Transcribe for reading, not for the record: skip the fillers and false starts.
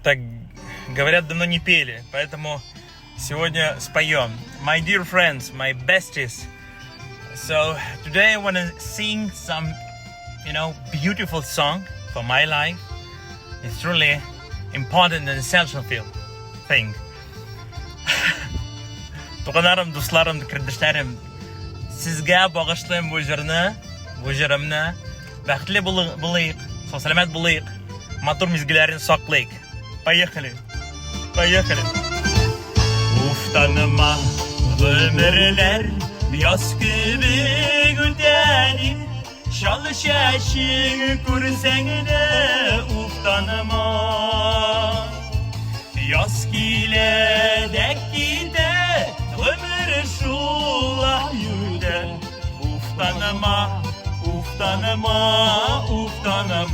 Так, говорят, давно не пели, поэтому сегодня споем. My dear friends, my besties. So today I want to sing some beautiful song for my life. It's truly important and essential feel thing. Туганнарым, дусларым, кардәшләрем, сезгә багышлыйм бу җырны, бу җырымны. Бәхетле булыйк, сау сәламәт булыйк, матур мизгелләрне саклыйк. Поехали. Поехали. Уфтанма, гомерләр яз кебек үтә. Чал чәчең күрсәң дә уфтанма. Яз килә дә китә, гомер шулай үтә. Уфтанма, уфтанма, уфтанма.